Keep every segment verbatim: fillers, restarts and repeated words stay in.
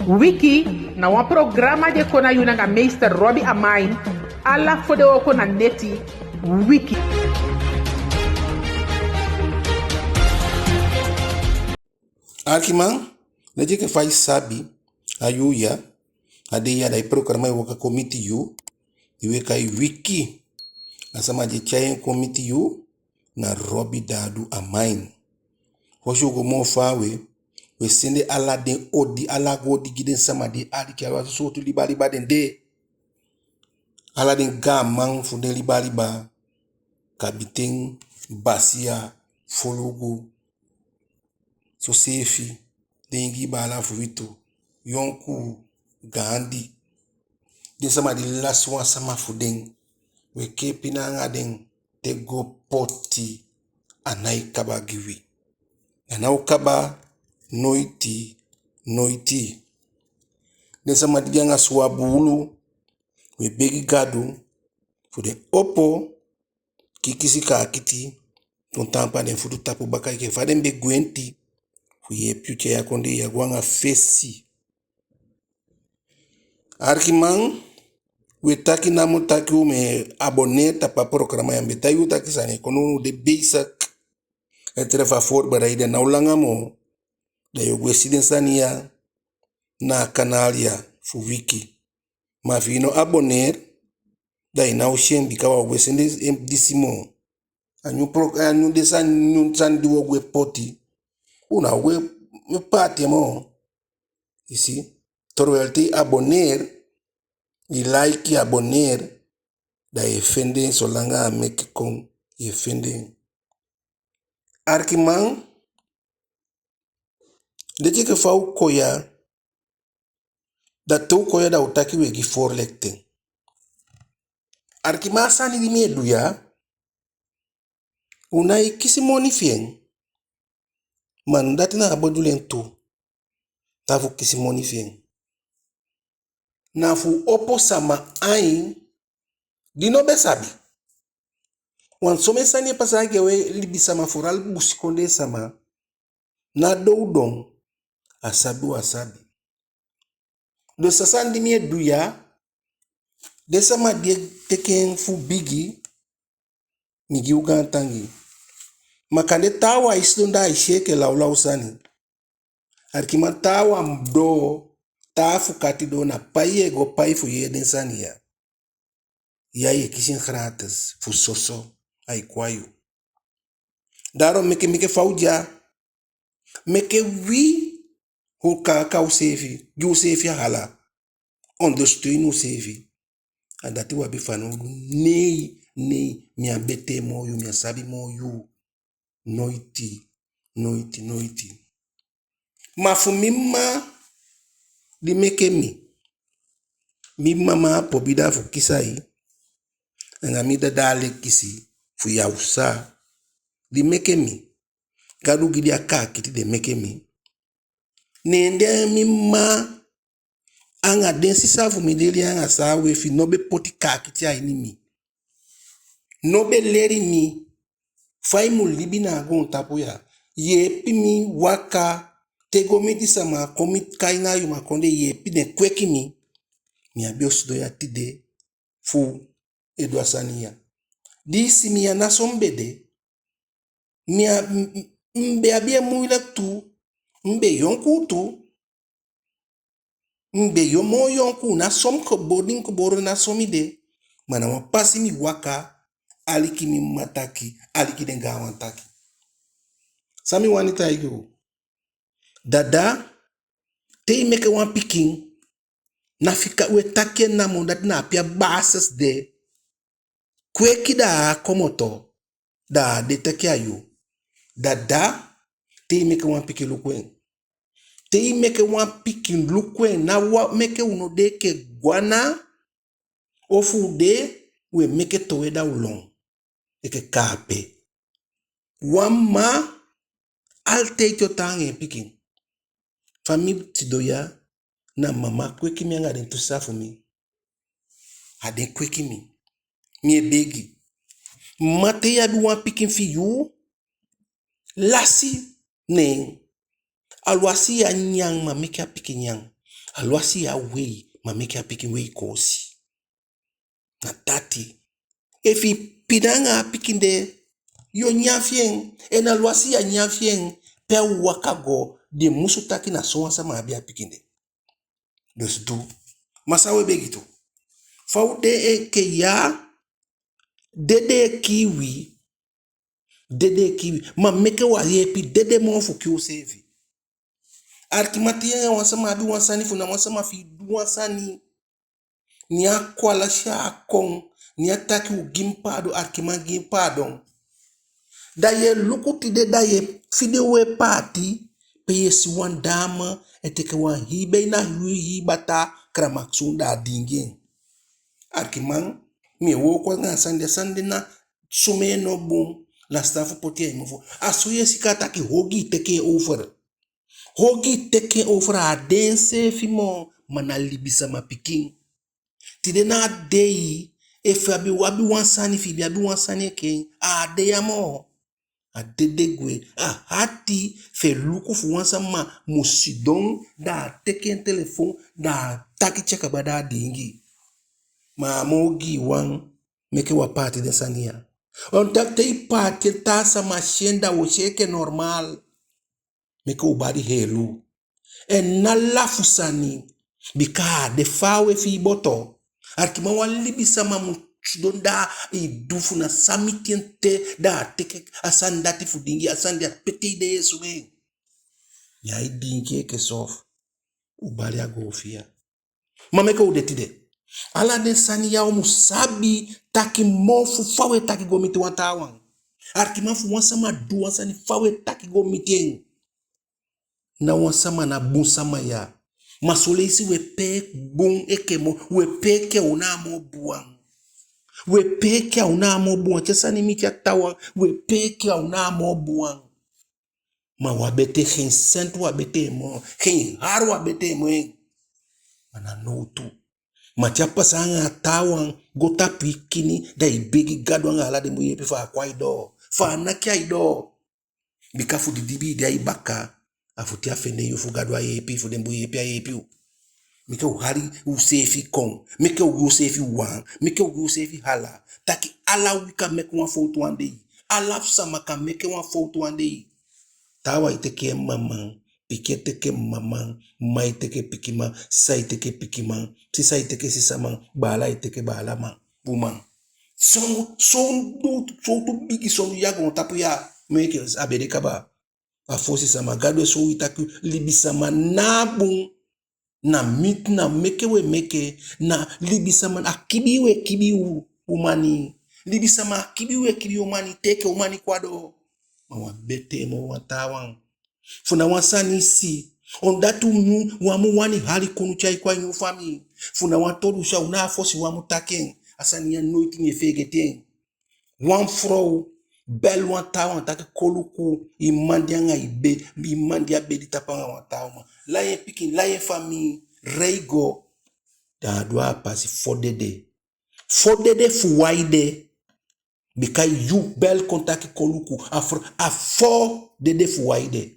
Wiki na wan programa di e kon na yu nanga meester Robbie Amain, ala fodewooko na neti. Wiki. Alikiman, leti enke fa i sabi, a yuu ya, a dei ya, da i programa e waka kon miti yu, di we kai Wiki. A sama di e tyai en kon miti yu, na Robbie Dadu Amain. Fosi u go moo faawe, we sende ala den odi, ala godi gi den sama di e aliki, ala sowtu liba liba den de. Ala den gaaman fu den liba liba, kabiten, basiya, folugu, soseefi den Ingii baala fu wi tu, yonkuu, gaandi. Den sama di lasi wan sama fu den, we kee pina anga den te go poti, a nái kaba gi wi. A ná o kaba noiti, noiti. Den sama di de anga suwa buulu, we begi Gadu fu den opo, kisi kaakiti kon taampu a den futu tapu baka enke fa den be gwenti, fu yeepi u tyai a kondee ya go anga fesi. Alikiman, we taki namo taki u mu abonneer tapu a programa ya. Mi be taigi u taki sani e kon, u de bezig. Ete fu a voorbereiden, a ná o langa moo, da yu o go e si den sani ya na a kanaal ya fu Wiki. Ma efi i no abonneer, da i ná o si en, bika wi á o go e sende en disi moo. A nyun pro-, a nyun den sani, nyun sani di wi o go e poti, u ná o go e paati en moo. I si? Terwijl te i abonneer, i like, i abonneer, da yu e fende en, solanga a meke kon, yu e fende en. Alikiman, leti enke fa u kon ya, da te u kon ya da u taki we gi voorlichting. Alikiman, a sani di mi e du ya, u nái kisi moni fi en. Ma ná dati na a bedoeling tu, ná fu kisi moni fi en. Na fu opo sama ain di no be sabi. Want somen sani e pasa gi wi libisama, vooral busikondee sama, ná don u don, a sabi u á sabi. Dus a sani di mi e du ya, den sama di e teke en fu bigi, mi gi u gaantangi. Ma kande taawan e sidon da ai si en enke lawlaw sani. Alikiman, taawan doo, taa afukati doo, na pai yu e go pai fu yee den sani ya. Ya yu e kisi en gratis, fu soso, ai kon a yu. Daarom meke, meke fa u de ya, meke wi, u kaaka useefi, gi useefi a hala, ondersteun useefi. A dati u abi fanowdu. Nei, nei, mi á betee moo yu, mi á sabi moo yu. Noiti, noiti, noiti. Ma fu mi mma di meke mi, mi mma Pobida fu Kisai, anga mi dda Alekisi fu Yawsa, di meke mi, Gadu gi den a kaakiti, den meke mi. Ne den mi mma anga den sisa fu mi di e lei anga Saawefi no be poti kaakiti a ini mi. No be leli mi fa i mu libi na a goontapu ya. Yeepi mi waka te go miti sama, kon mi kai na a yuman kondee, yeepi den, kweki mi. Mi á be o sidon ya tide fu e du a sani ya. Di i si mi ya, ná so mi be de. Mi á, m-, m-, mi be abi en moeilijk tu. Mi be yonkuu tu. Mi be yo-, moo yonkuu, ná so mi geboren, geboren, ná so mi de. Ma na wan pasi mi waka, aliki mi mma taki, aliki den gaanwan taki. San mi wani taigi u. Dada, te i meke wan pikin, ná fika, we taki en namo, dati na ape a basis de. Kweki, da a komoto, da a de taki a yu. Dada, te i meke wan pikin, luku en. Te i meke wan pikin, luku en. Ná wan meke u no de enke gwana, ofu u de, we meke towe da u lon. Enke kaape. Wan mma altijd o tan anga en pikin. Fa mi sidon ya, na mama kweki mi anga den tu sisa fu mi. A den kweki mi. Mi e begi. Mma, te i abi wan pikin fi yu, lasi neen. Aluwasi ya nyan, ma meke a pikin nyan. Alwasi ya wei, ma meke a pikin wei koosi. Na dati. Efi i pina anga a pikin de, yo nyan fi en. En alwasi ya nyan fi en, pe a o waka go, den musu taki na sowan sama abi a pikin de. Dus du. Ma san we begi tu? Fa u de enke ya, dede e kii wi. Dede e kii wi. Ma meke u á yeepi dede moo fu kii useefi. Alikiman, te i anga wan sama abi wan sani, fu na wan sama fi i du wan sani, ne a kon, alwasi a kon, ne a taki u gi mi paadon, alikiman, gi mi paadon. Da ye luku tide, da ye fii den wan paati, pe ye si wan dame e teke wan hii, be na hii, hii bataa, karamaksun, da a diingi en. Alikiman, mi e wooko anga a sani de, a sani de na sumee no bun, lasitan fu poti a i mofu. A so ye si kaa taki ogii teke en over. Ogii teke en over, a á de enseefi moo, ma na libisama pikin. Tide na a dei, efu i abi, abi wan sani, fi i be abi wan sani enke en, a á de ya moo. A dede gwe. A hati fu e luku fu wan sama mu sidon, da a teke en telefon, da a taki te a kaba, da a diingi. Ma a moo ogii wan, meke u á paati den sani ya. Omdat te i paati en, taa sama si en, da u o si en enke normaal. Meke u bali helu. En ná lafu sani, bika a á de faawe fi i boto. Alikiman, wan libisama mu sidon, da i du fu na san miti en te, da a teke a sani dati fu diingi, a sani de a pe te i de ye sumee. Ne ai diingi enke sofu. U bali a goofiya. Ma meke u de tide. Ala den sani ya u mu sabi taki mofu fa u e taki go miti wan taawan. Alikiman, fu wan sama du wan sani, fa u e taki go miti en. Ná wan sama ná bun sama ya. Ma son leisi u e pee bun enke moo, u e pee enke u na a moo bun wan. U e pee enke u na a moo bun wan. Te sani miti a taawan, u e pee enke u na a moo bun wan. Ma u á betee, geen cent u á betee moo, geen hari u á betee moo en. Ma na nowtu. Ma te a pasa anga a taawan go tapu i kini, da i begi Gadu anga ala den bun yeepi fu a á kon a i doo. Fu a á naki a i doo. Bika fu di didibii de a i baka, a fu te a fende yu fu Gadu á yeepi, fu den bun yeepi á yeepi u. Meke u hali useefi kon. Meke u gi useefi wan. Meke u gi useefi hala. Taki ala wi kan meke wan fowtu wan dei. Ala sama kan meke wan fowtu wan dei. Taawan e teke en mmaman. Pikin e teke mmaman. Mma e teke pikinman. Sisa e teke pikinman. Sisa e teke sisaman. Baala e teke baalaman. Uman. Son, son, sowtu bigi sondu a goontapu ya. Meke a be de kaba. A fosi sama, Gadu e soi wi taki libisama ná bun. Na miti, na meke u e meke, na libisama, a kibii u e kibii u, u mani. Libisama, a kibii u e kibii u mani, te enke u mani kon a doo. Ma u á betee moo wan taawan. Fu na wan sani i si. Omdat u mu, u á mu wani hali kunu tyai kon a ini u famii. Fu na wan toli u si, a u na a fosi wan mu taki en. A sani ya noiti mi e feegete en. Wan frow bel wan taawan taki kon luku i man di anga i be, i man di a bedi tapu anga wan taa uman. Lai en pikin, lai en famii, rei go. Da a du a pasi fo dede. Fo dede fu wai de. Bika yu bel kon taki kon luku. A fro, a fo dede fu wai de.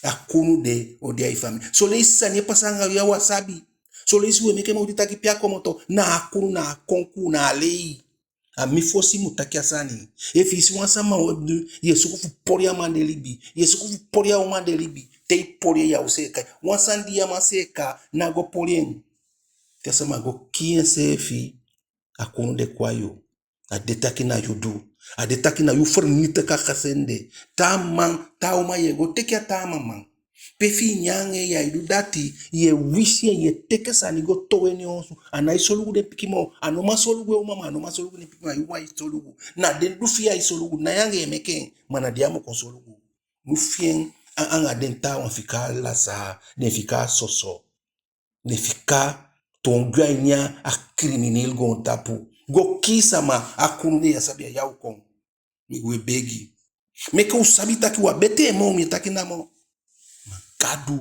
A kunu de o de a i famii. Son leisi sani e pasa anga yu, ya u á sabi. Son leisi u e meke moiti taki pe a komoto. Na a kunu, na a konkuu, na a lei. A mi fosi mu taki a sani. Efu i si wan sama o du, ye suku fu poli a man de libi. Ye suku fu poli a uman de libi. Te i poli en, ya o seeka. Wan sani di ya man seeka, ná go poli en. Te a sama go kii enseefi, a kunu de kon a yu. A de taki na yu du. A de taki na yu ferniti a kaka sende. Taa man, taa uman, ye go teke a taa man man. Pe fi i nyan anga en, ya e du dati, ye wisi en, ye teke sani go towe ne en osu. A nái solugu den pikin moo. A no man solugu en uman, ma a no man solugu den pikin, ma yu wan e solugu. Na den du fi i ai solugu, na yu anga en meke en, ma na den a mu kon solugu. Nu fi en, a, anga den taawan fika a lasa, den fika a soso. Den fika toon gwe a ini a crimineel goontapu. Go kii sama, a kunu de ya sabi a ya u kon. Mi gwe begi. Meke u sabi taki u á betee moo, mi e taki namo. Ma Gadu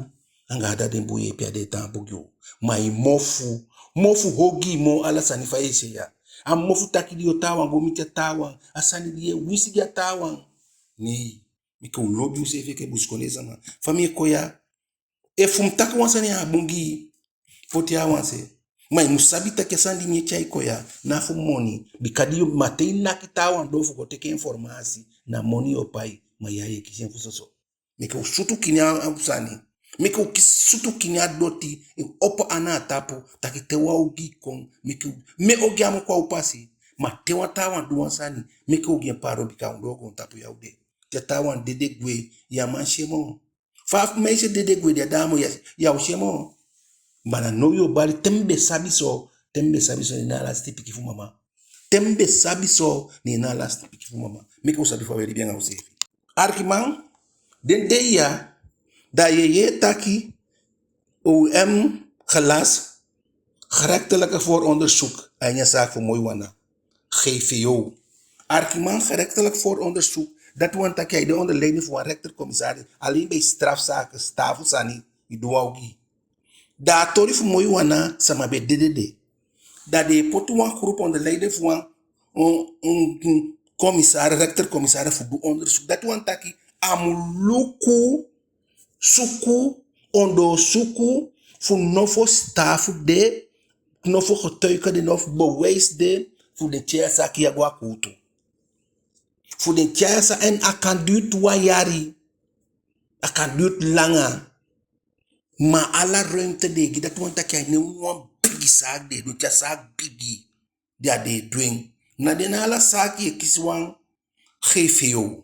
anga ala den bun yeepi a den e taampu gi u. Ma i mofu, mofu ogii moo ala sani fa ye si en ya. A mofu taki di yu taawan go miti a taawan. A sani di ye winsi gi a taawan. Nei, meke u lobi useefi enke busikondee sama. Fa mi e kon ya, efu mi taki wan sani a á bun gi i, poti a wan se. Ma i mu sabi taki a sani di mi e tyai kon ya, ná fu moni. Bika di yu, ma te i naki taawan doo fu go teke informasi, na moni yu o pai, ma ya yu e kisi en fu soso. Meke u sutu kini a, a sani. Meke u kisi sutu kini a doti, u opo ana a tapu, taki te wan ogii kon, meke u, mi e ogii á mu kon a u pasi. Ma te wan taawan du wan sani, meke u gi en paadon, bika a ondoo goontapu ya u de. Te a taawan dede gwe, yu á man si en moo. Fa a meisje dede gwe de, a dame ya, ya o si en moo. Ma na now yu o bali, te mi be sabi so, te mi be sabi so, ne na a lasiti pikin fu mama. Te mi be sabi so, ne na a lasiti pikin fu mama. Meke u sabi fa u e libi anga useefi. Arkiman, den dei ya, da yu e yee taki, O M gelas, gerechtelijk vooronderzoek, a ini a zaak fu Moiwana, G V O. Arkiman, gerechtelijk vooronderzoek, dati wani taki a e de onder leiding fu wan rechter-commissaris, alleen bij strafzaken, sitaafu sani, i du wan ogii. Da a toli fu Moiwana, sama be dede de. Da den e poti wan groep onder leiding fu wan, un, un, un commissaris, rechter-commissaris fu du onderzoek. Dati wani taki a mu luku, suku, ondoosuku fu nofo sitaafu de, nofo getuige de, nofo bewijs de, fu den tyai a saki ya go a kuutu. Fu den tyai a sa, en a kan duurt wan yali, a kan duurt langa. Ma ala ruimte den e gi, dati wani taki a ná wan bigi saaki den e du, te a saaki bigi, da den e du en. Na den, na ala saaki yu e kisi wan G V O.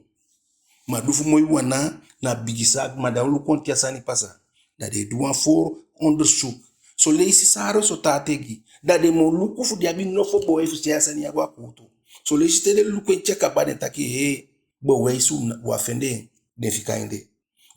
Ma di fu Moiwana na bigi saaki, ma da u luku on te a sani pasa. Da den e du wan vooronderzoek. Son leisi san a resultaat e gi. Da den mu luku fu den abi nofo bewijs fu tyai a sani ya go a kuutu. Son leisi te den luku en te a kaba, den taki, hee, bewijs u á fende en, den fika en de.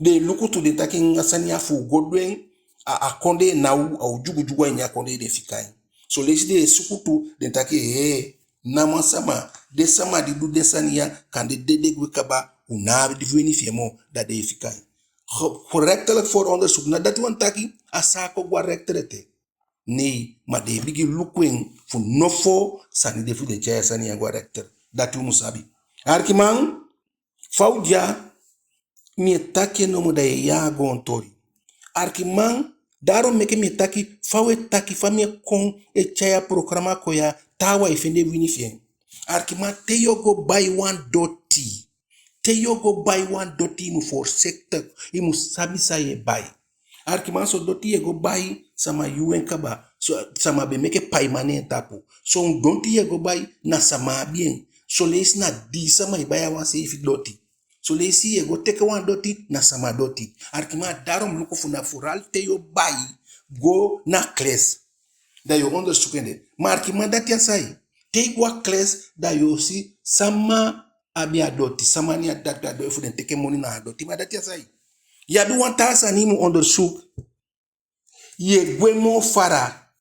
Den e luku tu, den taki a sani ya fu u go du en a, a kondee, na u, a u dyugudyugu a ini a kondee, den fika en. Son leisi den e suku tu, den taki, hee, namo a sama, den sama di du den sani ya, kande dede gwe kaba, u ná abi di fu wini fi en moo, da den e fika en. Ge-, gerechtelijk vooronderzoek, na dati wani taki a saaki o go a rechter ete. Nee, ma den e bigin luku en fu nofo sani de fu den tyai a sani ya go a rechter. Dati u mu sabi. Arkiman, fa u de ya, mi e taki en nomo, da yu e yee a goon toli. Arkiman, daarom meke mi e taki, fa u e taki, fa mi e kon e tyai a programa kon ya, taawan e fende wini fi en. Arkiman, te yu o go bai wan doti, te yu o go bai wan doti, i mu voorzichtig, i mu sabi san yu e bai. Arkiman, son doti yu e go bai, sama yuu en kaba, so, sama be meke paiman ne en tapu. Son doti yu e go bai, na sama abi en. Son leisi na dii sama e bai a wan seefi doti. Son leisi yu e go teke wan doti, na sama doti. Arkiman, daarom luku fu na vooral te yu o bai, go na kles. Da yu o onderzoek en de. Ma arkiman, dati a sai. Te i go a kles, da yu o si sama abi a doti, sama ne a dati a doti, fu den teke moni na a doti. Ma dati a sai. Yu abi wan taa sani i mu onderzoek. Yu e gwe moo fara.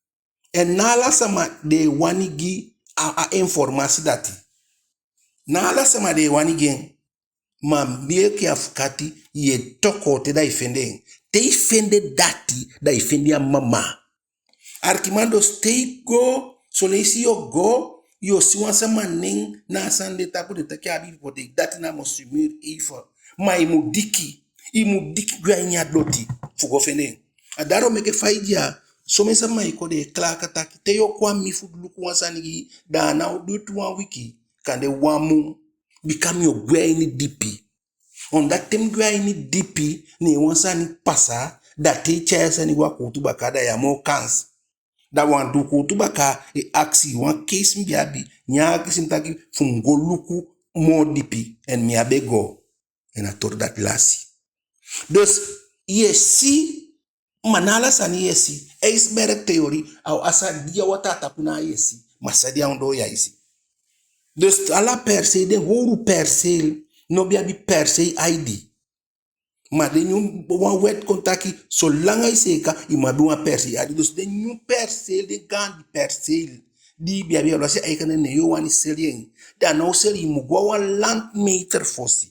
En ná ala sama den e wani gi a, a informasi dati. Ná ala sama den e wani gi en. Ma mi enke afukati, yu e tokow te da i fende en. Te i fende dati, da i fende a mama. Arkiman, dus te i go, son leisi yu o go, yu o si wan sama nen na a sani de tapu, den taki a abi hypotheek, dati namo sumir even. Ma i mu diki, i mu diki gwe a ini a doti fu go fende en. A daarom meke fa i de ya, somen sama e kon, den e klaaka taki, te yu o kon a mi fu luku wan sani gi i, da a ná o duutu wan wiki, kande wan mun, bika mi o gwe a ini dipi. Omdat te mi gwe a ini dipi, ne wan sani pasa, da te i tyai a sani go a kuutu baka, da yu á abi moo kans. Da wan dei kuutu baka e akisi, wan keisi mi be abi, ne a akisi mi taki fu mi go luku moo dipi, en mi á be go. En a toli dati lasi. Dus, yu e si, ma ná ala sani yu e si. Ijsbergtheorie, a, a san de a wataa tapu na yu e si, ma san de a ondoo yu á e si. Dus ala perceel, den howru perceel no be abi perceel I D. Ma den nyun wan wet kon taki, solanga i seeka, i mu abi wan perceel I D. Dus den nyun perceel, den gaandi perceel di i be abi, alwasi a eigendom, ne yu o wani seli en, da ná o seli, i mu go a wan landmeter fosi.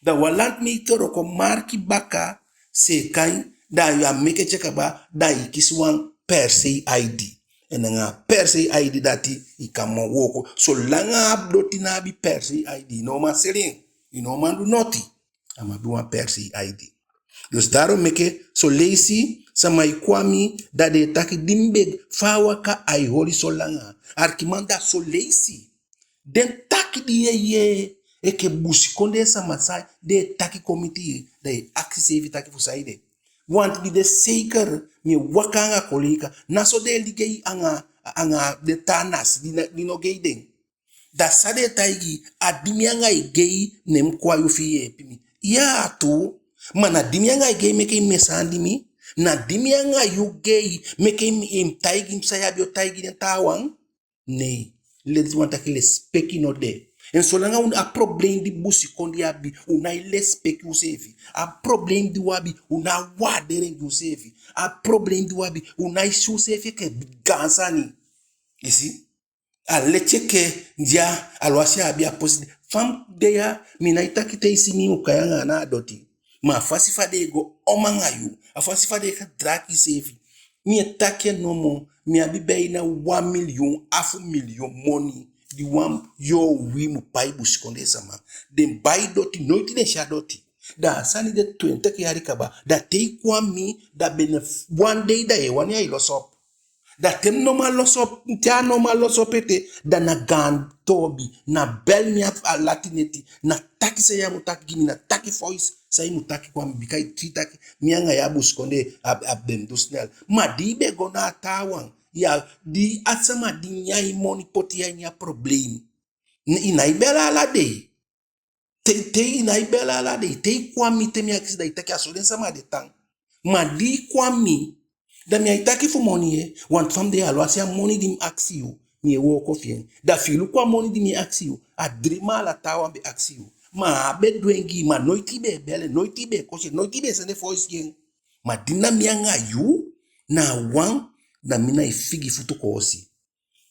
Da wan landmeter o kon marki baka, seeka en, da yu á meke en kaba, da i kisi wan perceel I D. En anga a perceel I D dati, i kan man wooko. Solanga a doti ná abi perceel I D, i ná o man seli en, i ná o man du noti. A mu abi wan perceel I D. Dus daarom meke son leisi sama e kon a mi, da den e taki di mi be, fa a waka ai holi so langa. Arkiman, da son leisi den taki di yu e yee enke busikondee sama san den e taki kon miti yu, da yu e akisi iseefi taki fu saide. Want mi de zeker, mi e waka anga collega, ná so den e ligei anga, anga den taa nasi di na, di no gei den. Da san den e taigi yu, a di mi anga yu gei, ne mi kon a yu fi yu yeepi mi. Ya tu, ma na di mi anga yu gei meke i mu e sani di mi, na di mi anga yu gei meke i mu, i mu taigi mi san yu abi o taigi den taawan. Nei, leti wan taki lesipeki no de. En solanga u, a problem di busikondee abi, u nái lesipeki useefi. A problem di u abi, u ná waardeer en gi useefi. A problem di u abi, u nái si useefi enke gaan sani. I si? A leti enke, ya, alwasi a abi a posi. Fa mi de ya, mi nái taki te i si mi i mu kai anga ana a doti. Ma a fasi fa den e go om anga yu, a fasi fa den e gedraag iseefi. Mi e taki en nomo, mi abi beina wan miliyun, afu miliyun moni di wan yowii mu pai busikondee sama. Den bai doti, noiti den si a doti. Da a sani de twenti yali kaba, da te i kon a mi, da binnen wan dei da yu e wani ai losop. Da te mi no man losop, te a no man losop ete, da na gaan toobi, na bel mi a lati neti, na taki san yu á mu taki gi mi, na taki voice san yu mu taki kon a mi, bika i si taki mi anga yu a busikondee, a, a be mu du snel. Ma di i be go na a taawan, ya, di a sama di nyan i moni poti yu a ini a problem. I nái bel ala dei. Te, te i nái bel ala dei, te i kon a mi, te mi akisi, da i taki a so den sama de tan. Ma di i kon a mi, da mi á e taki fu moni ye, want fa mi de ya, alwasi a moni di mi akisi yu, mi e wooko fi en. Da fi i luku a moni di mi akisi yu, a dii maal a taawan be akisi yu. Ma a be du en gi i, ma noiti i be e bel en, noiti i be e kosi en, noiti i be e sende voice gi en. Ma di na mi anga yu na wan, da mi nái figi futu koosi.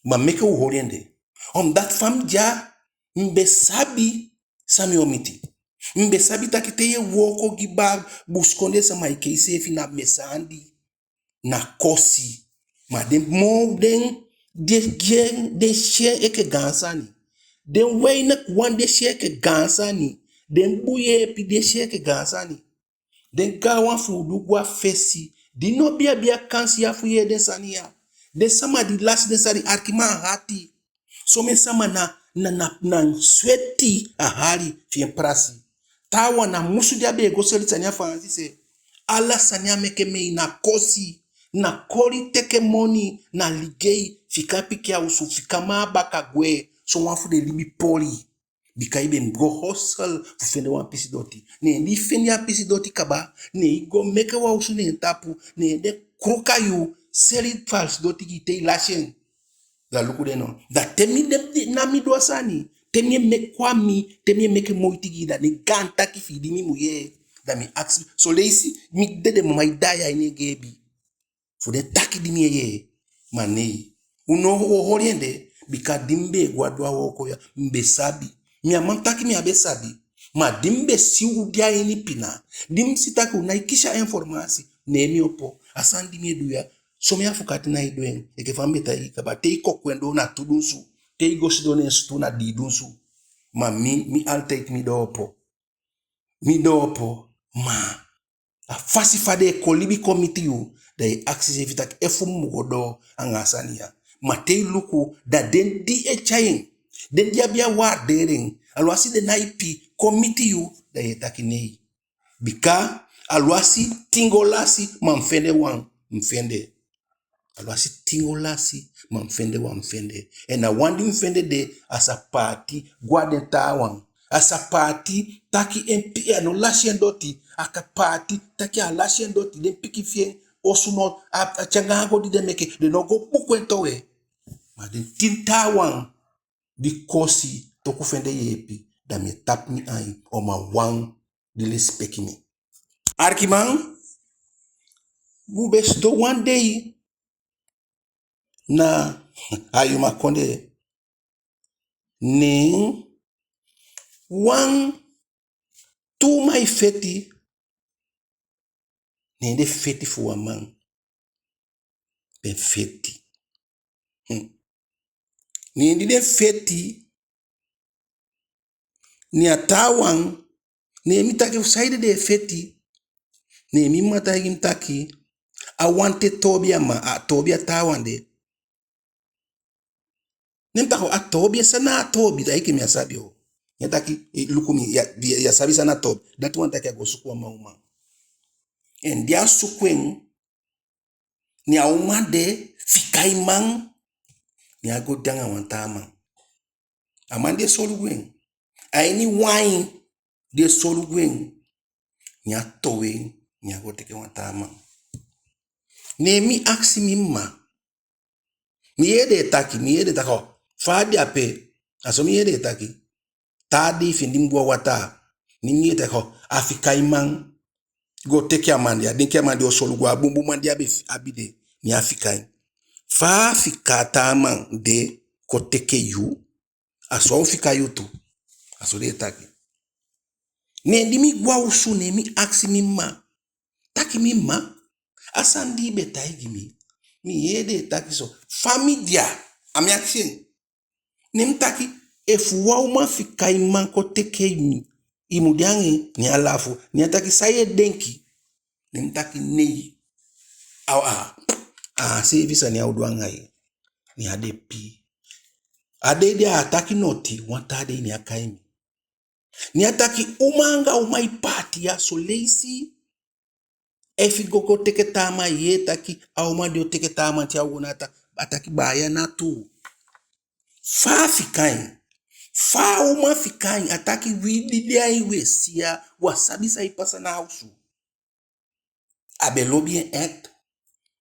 Ma meke u holi en de. Omdat fa mi de ya, mi be sabi san mi o miti. Mi be sabi taki te yu e wooko gi baa busikondee sama enke iseefi, na mesandi, na kosi. Ma den moo den, den, den, den si en enke gaan sani. Den weinig wan den si en enke gaan sani. Den bun yeepi den si en enke gaan sani. Den gaanwan fu u di go a fesi, di no be abi a kansi ya fu yee den sani ya. Den sama di lasi den sani, arkiman, a hati. Somen sama na, na, na, na sweti a hali fi en prasi. Taawan na musu di a be e go seli sani a Faansi se. Ala sani a meke mei, na kosi, na koli teke moni, na ligei, fika pikin a osu, fika man a baka gwe, sowan fu den libi poli. Bika i be mu go hosel fu fende wan pisi doti. Ne di i fende a pisi doti kaba, ne i go meke wan osu ne en tapu, ne den kruka yu, seli falisi doti gi i te i lasi en. Da luku den no. Da te mi de, de, na mi du a sani. Te mi e meke kon a mi, te mi e meke moiti gi i, da den gaan taki fi i di mi mu yee. Da mi akisi, son leisi, mi dede mama e daai a ini en geebi. Fu den taki di mi e yee, ma nei. U no o holi en de, bika di mi be e go a du a wooko ya, mi be sabi. Mi á man taki mi á be sabi. Ma di mi be si u de a ini pina, di mi si taki u nái kisi a informasi, ne mi opo. A sani di mi e du ya, somen afukati nái du en. Enke fa mi be taigi kaba, te i koko en doo na tu dunsu. Te i go sidon ne en sutuu na dii dunsu. Ma mi, mi altijd mi doo opo. Mi doo opo, ma a fasi fa den e kon libi kon miti yu, da i e akisi iseefi taki efu mi mu go doo anga a sani ya. Ma te i luku, da den di e tyai en, den di abi a waardering, alwasi den ná ipi, kon miti yu, da yu e taki nei. Bika alwasi tin go lasi, ma mi fende wan, mi fende. Alwasi tin go lasi, ma mi fende wan, mi fende. En a wan di mi fende de, a sa paati go a den taawan. A sa paati taki en pi-, a no lasi en doti. A kan paati taki a lasi en doti. Den pikin fi en, osu no, a, a tyanga ago di den meke, den no go buku en towe. Ma den tin taawan di kosi toku fende yeepi, da mi e tapu mi ain, o man wan di lesipeki mi. Arkiman, u be sidon wan dei na Ayuma kondee. Ne wan tu uman e feti, ne den feti fu wan man. Den feti. Hmm. Ne di den feti, ne a taawan, ne mi taki fu saide den e feti. Ne mi mma taigi mi taki, a wan te toobi a man, a toobi a taawan de. Ne mi taki, a toobi, san na a toobi? Da enke mi á sabi o. Ne a taki, eh, luku mi, ya, ya, ya sabi san na toobi. Dati wani taki a go suku wan man uman. En di a suku en, ne a uman de fika en man, ne a go de anga wan taa man. A man di e solugu en, a ini wan ain di e solugu en, ne a towe en, ne a go teke wan taa man. Ne mi akisi mi mma, mi yee den e taki, mi yee den e taki, o, fa a de ape? A so mi yee den e taki. Taa dei fi en di mi go a wataa, ne mi yee taki, o, a fika en man go teke a man de, a denki a man di o solugu, a bunbun man di a be f-, abi de, ne a fika en. Fa a fika a taa man de kon teke yu, a so a o fika yu tu. A so den e taki. Ne di mi go a osu, ne mi akisi mi mma, taki mi mma, a sani di i be taigi mi, mi yee den e taki so. Fa mi de ya? A mi akisi en. Ne mi taki, efu wan uman fika i man kon teke i, i mu de anga en? Ne a lafu. Ne a taki, san yu e denki? Ne mi taki, nei. A, a, a seefi sani a o du anga yu. Ne a de pii. A dei de a á taki noti, wan taa dei ne a kai mi. Ne a taki, uman anga uman e paati ya, son leisi efu i go, go teke taa man, i yee taki a uman di o teke taa man te a o go na a ta-, a taki, baaya, ná tuu. Fa a fika en? Fa a uman fika en? A taki, wi di de a ini, wi e si ya, wi á sabi san e pasa na a osu. A be lobi en echt,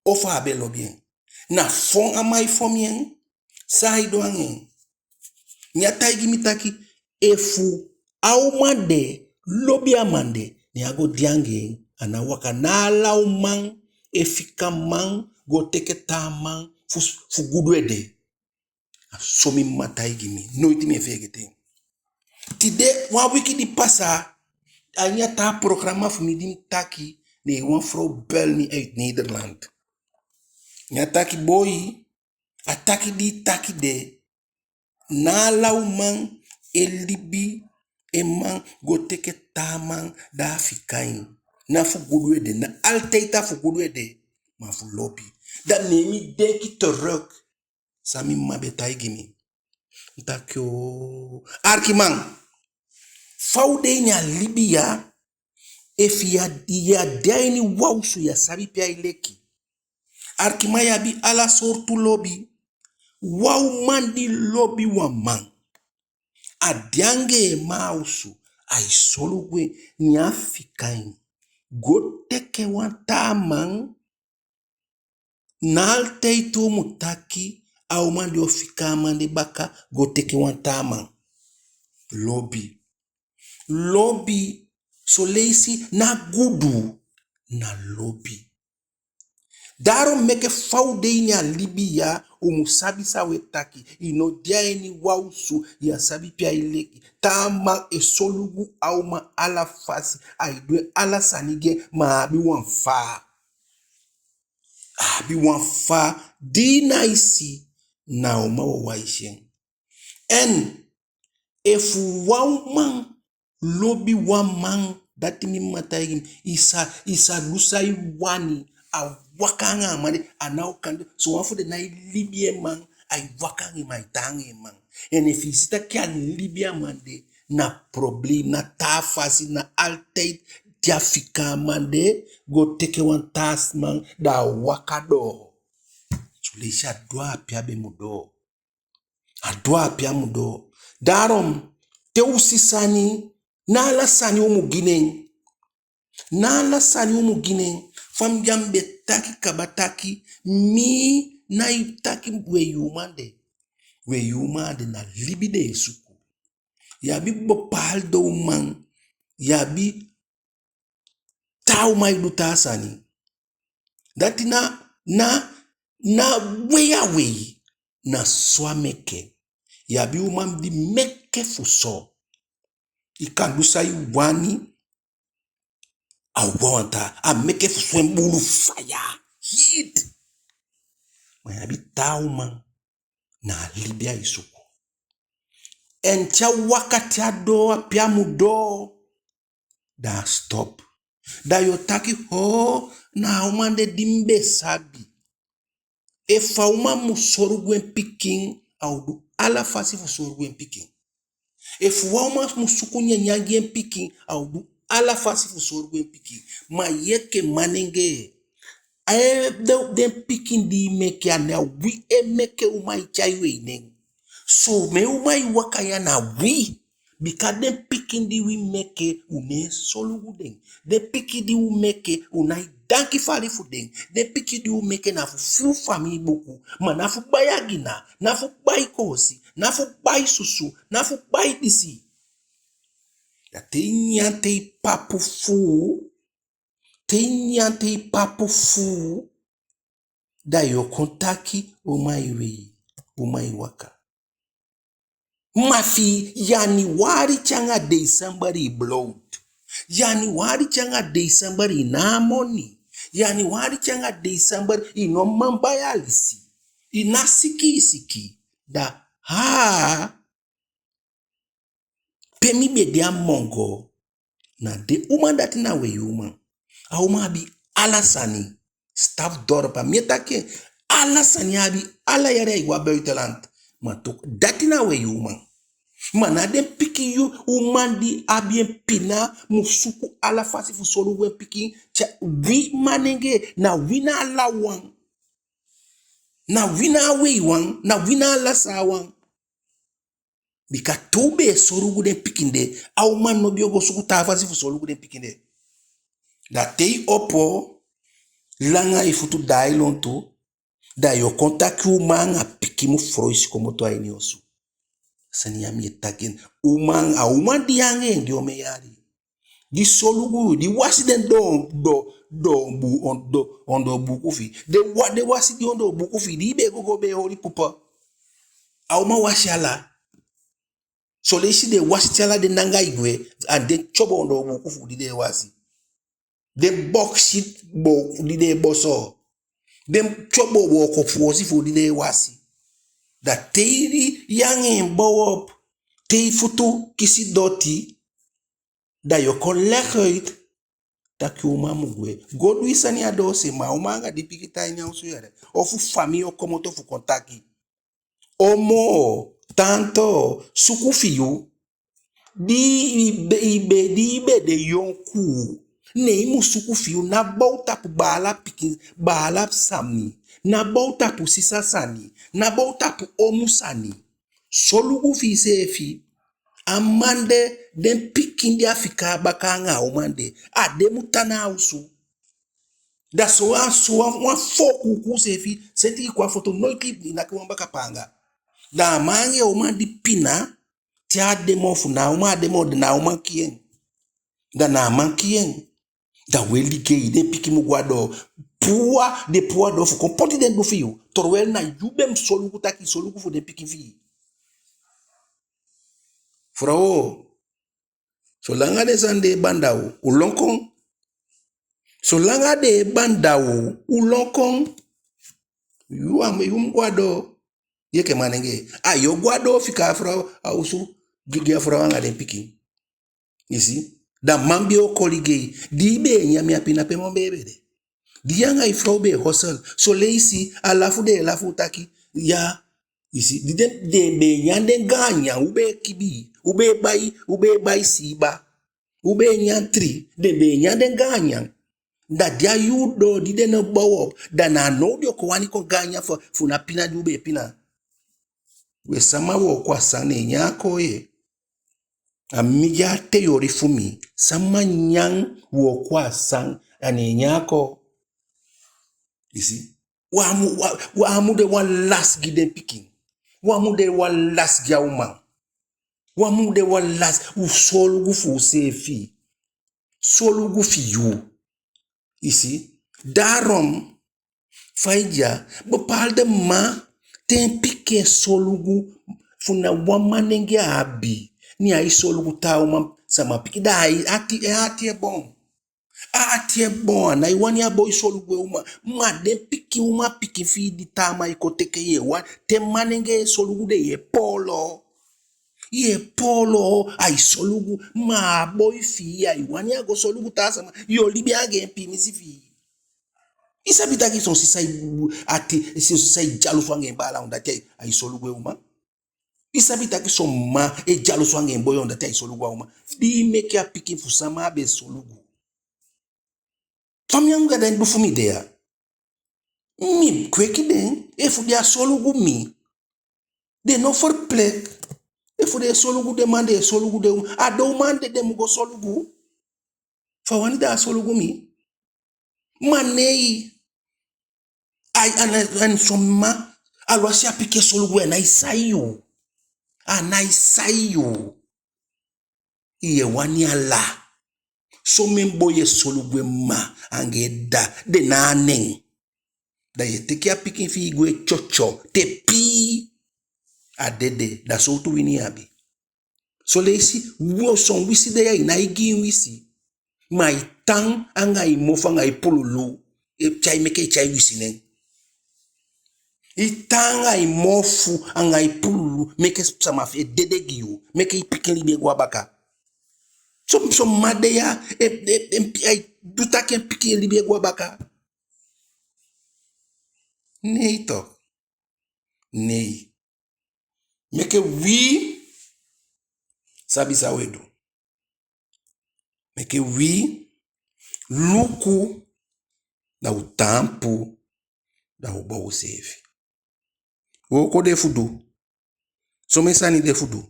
ofu a á be lobi en? Na fon a man e fon en, san ai du anga en? Ne a taigi mi taki, efu a uman de lobi a man de, ne a go de anga en, a ná waka. Na ala uman e fika man go teke taa man fu, fu gudu ede. A so mi mma taigi mi, noiti mi e feegete en. Tide, wan wiki di pasa, a ini a taa programa fu mi di mi taki, ne wan frow bel mi uit Nederland. Ne a taki, boi, a taki di i taki de, ná ala uman e libi en man go teke taa man, da a fika en. Ná fu gudu ede, ná altijd a fu gudu ede, ma fu lobi. Da ne mi denki terug san mi mma be taigi mi. Mi taki, o, arkiman, fa u de ini a libi ya, efu ya, ya de a ini wan osu, ya sabi pe ai leki. Arkiman, yu abi ala sortu lobi. Wan uman di lobi wan man, a de anga en man a osu, ai solugu en, ne a fika en go teke wan taa man. Ná altijd u mu taki a uman di o fika a man de baka go teke wan taa man. Lobi. Lobi, son leisi ná gudu, na lobi. Daarom meke fa u de ini a libi ya, u mu sabi san u e taki. I no de a ini wan osu, ya sabi pe ai leki. Taa man e solugu a uman ala fasi, ai du en ala sani gi en, ma a abi wan fa. A abi wan fa di i nái si, na a uman wawan e si en. En efu wan uman lobi wan man, dati mi mma taigi mi, i sa, i sa du san i wani, a waka anga a man de, a ná o kan de. Sowan fu den nái libi en man, ai waka anga en man, ai tan anga en man. En efu i si taki a libi a man de, na problem, na taa fasi, na altijd di a fika a man de go teke wan taa man, da a waka doo. Son leisi a doo a pe a be mu doo. A doo a pe a mu doo. Daarom, te u si sani, ná ala sani u mu gi nen. Ná ala sani u mu gi nen. Fa mi de ya mi be taki kaba taki, mi nái taki wei uman de. Wei uman de na libi den e suku. Yu abi bepaalde uman, yu abi taa uman e du taa sani. Dati na, na, na wei a wei, na so a meke. Yu abi uman di meke fu so. I kan du san i wani, a wawan taa, a meke fu so en buulu faya, heat. Ma yu abi taa uman, na a libi ai suku. En te a waka te a doo a pe a mu doo, da a stop. Da yu o taki, hoo, na a uman de di mi be sabi. Efu a uman mu solugu en pikin, a o du ala fasi fu solugu en pikin. Efu wan uman mu suku nyanyan gi en pikin, a o du ala fasi fu solugu en pikin. Ma yu enke manengee, a den, den pikin di i meke, a na wi e meke uman e tyai u e nen. Somen uman e waka ya na wi. Bika den pikin di wi meke, u ná e solugu den. Den pikin di u meke, u nái danki fali fu den. Den pikin di u meke na fu fuu famii buku, ma ná fu bai agina, ná fu bai koosi, ná fu bai susu, ná fu bai disi. Da te i nyan te i papu fuu, te i nyan te i papu fuu, da yu o kon taki uman e wei, uman e waka. Ma fi januari te anga december i blowtu. Januari te anga december i ná a moni. Januari te anga december i no man bai alisi. I ná siki i siki. Da haa. Pe mi be de a Mongo, na den uman dati na wei uman. A uman abi ala sani. Staf dorp, a mi e taki en. Ala sani a abi, ala yali ai go a buitenland. Ma toch, dati na wei uman. Ma na den pikin yu uman di abi en pina, mu suku ala fasi fu solugu en pikin. Tya, wi manengee, na wi na a law wan. Na wi na a wei wan, na wi na a lasa wan. Bika te u be e solugu den pikin de, a uman no be o go suku taa fasi fu solugu den pikin de. Da te i opo, langa i futu, daai lontu, da yu o kon taki uman anga pikin mu foloisi komoto a ini osu. A sani ya mi e taki en. Uman, a uman di yu anga en de omen yali. Di solugu yu, di wasi den doo, doo, doo bu-, on-, doo, ondoo buuku fi i. Den wa-, den wasi di ondoo buuku fi i, di i be e go, go be e holi pupa. A uman wasi ala. Son leisi den wasi te ala den nangaa e gwe, a den tyobo ondoo buuku fu u di den e wasi. Den bokisi bo-, di den e boso. Den tyobo wooko foosi fu u di den e wasi. Da te i, yu anga en bow op, te i futu kisi doti, da yu o kon leg uit taki uman mu gwe. Go du i sani a doose, ma a uman anga di pikin tan a ini a osu yee. Ofu famii o komoto fu kon taki. Omo, tanto, suku fi yu. Di i be, i be, di i be de yonkuu, ne i mu suku fi yu, ná bow tapu baala pikin, baala sani, ná bow tapu sisa sani, ná bow tapu omu sani. Solugu fi iseefi. A man de, den pikin di a fika a baka anga a uman de, a den mu tan na a osu. Da so wan, so wan, wan foo kuukuu seefi, seti i kon a foto, noiti i naki wan baka paanga. Da a man anga en uman di pina, te a á de moo, fu na a uman á de moo, da na a uman kii en. Da na a man kii en. Da we ligei, den pikin mu go a doo. Puu a, den puu a doo fu kon poti den du fi yu. Terwijl na yu be mu solugu taki solugu fu den pikin fi i. Frow, solanga den sani de e banda u, u lon kon. Solanga den e banda u, u lon kon. Yu á mu, yu mu go a doo. Yu enke manengee, a yu o go a doo fika a frow a osu gi, gi a frow anga den pikin. I si? Da man be o kon ligei. Di i be e nyan, mi á pina pe man be e be de. Di yu anga i frow be e hosel. Son leisi a lafu den e lafu u taki, ya. I si? Di den, den be e nyan den gaan nyan, u be e kibii, u be e bai, u be e bai siiba. U be e nyan tiri, den be e nyan den gaan nyan. Da di a yuu doo, di den no bow op, da na a now den o kon wani kon gaan nyan fu, fu na pina di u be e pina. We, sama wooko a san, ne en nyan a koo ye. A mi gi a teori fu mi, sama nyan wooko a san, a ne en nyan a koo. I si? U á mu, u á, u á mu de wan lasi gi den pikin. U á mu de wan lasi gi a uman. U á mu de wan lasi, u solugu fu useefi. Solugu fi yu. I si? Daarom, fa i de ya, bepaalde mma, te en pikin e solugu, fu na wan manengee a abi, ne ai solugu taa uman sama pikin, da ai ati, en ati e boon. A ati e boon, a nái wani a boi solugu en uman. Ma den pikin, uman pikin fi i di taa man e kon teke, yu e wani, te manengee e solugu den, yu e poolo. Yu e poolo, ai solugu, ma a boi fi i, ai wani a go solugu taa sama, yu o libi anga en piimisi fi i. I sabi taki son sisa e, ati, son sisa e dyalusu anga en baala, omdat ai, ai solugu en uman? I sabi taki son mma e dyalusu anga en boi, omdat ai solugu a uman? Di i meke a pikin, fu sama a be solugu? Fa mi anga den du fu mi de ya, mi kweki den, efu den á solugu mi, den no verplicht. Efu den e solugu den man, den e solugu den uman, a den uman de den mu go solugu. Fa wani den á solugu mi? Ma nee. Ai, a ná, a ná son mma, alwasi a pikin e solugu yu, a nái sai yu. A nái sai yu. Yu e wani ala. Somen boi e solugu en mma anga en dda, den ná a nen. Da yu e teke a pikin fi i gwe tyotyo, te pii, a dede, da sowtu wini yu abi? Son leisi, wo, son wisi de ya, i nái gi en wisi. Ma i tan anga i mofu anga i pululu e tyai, meke i tyai wisi nen. I tan anga i mofu anga i pululu meke sama fi i e dede gi yu, meke i pikin libi e go a baka. Son, son mma de ya, e, e, e, ai du taki en pikin libi e go a baka. Nee toch. Nee. Meke wi sabi san u e du. Meke wi luku, da u taampu, da u bow useefi. Wooko de fu du. Somen sani de fu du.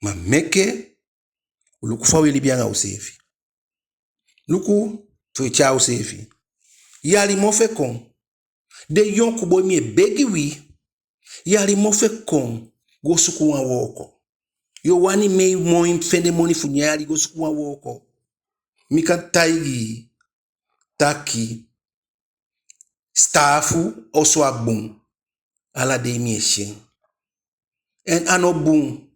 Ma meke u luku fa u e libi anga useefi. Luku fa u e tyai useefi. Yali mofu e kon. Den yonku boi, mi e begi wi. Yali mofu e kon, go suku wan wooko. Yu o wani mei moi fende moni fu nyan yali, go suku wan wooko. Mi kan taigi yu taki, sitaafu osu á bun. Ala dei mi e si en. En a no bun.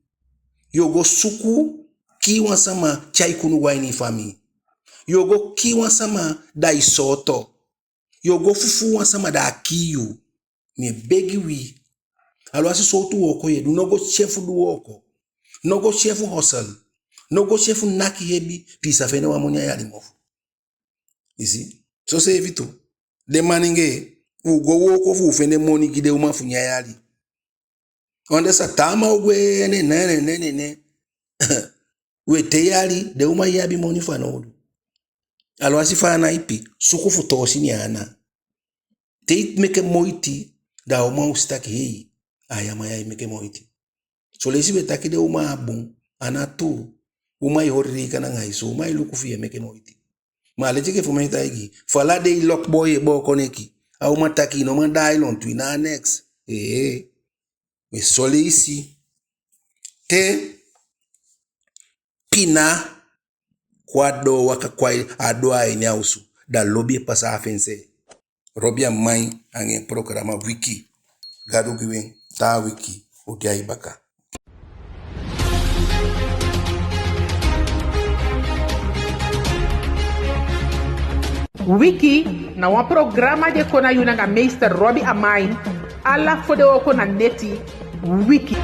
Yu o go suku kii wan sama, tyai kunu go a ini i famii. Yu o go kii wan sama, da i sooto. Yu o go fufuu wan sama, da a kii yu. Mi e begi wi. Alwasi sowtu wooko yu e du, no go si en fu du wooko. No go si en fu hosel. No go si en fu naki hebi, fu i sa fende wan moni a yali mofu. I si? Soseefi tu. Den manengee, u go wooko fu u fende moni gi den uman fu nyan yali. Wan dei sa taa man o gwe, ne, ne, ne, ne, ne, ne. We te yali, den uman ya abi moni fanowdu. Alwasi fa a ná ipi, suku fu toosi ne en ana. Te i meke moiti, da a uman o si taki, hei, a ya man ya e meke moiti. Son leisi we taki den uman á bun, a ná tuu. Uman e holi rekening anga i, so uman e luku fi i e meke moiti. Ma a leti enke fa mi e taigi, fu ala dei lokuboi e booko neki. A uman taki i no man daai lontu, i ná a neks. Ee. We son leisi. Te pina kon a doo waka kon a doo a ini a osu, da lobi e pasa a fensee. Robi Amain anga en programa Wiki. Gadu gi wi en, taa wiki u de a i baka. Wiki na wan programa di e kon na yu nanga meester Robi Amain, ala fodewooko na neti. Wiki.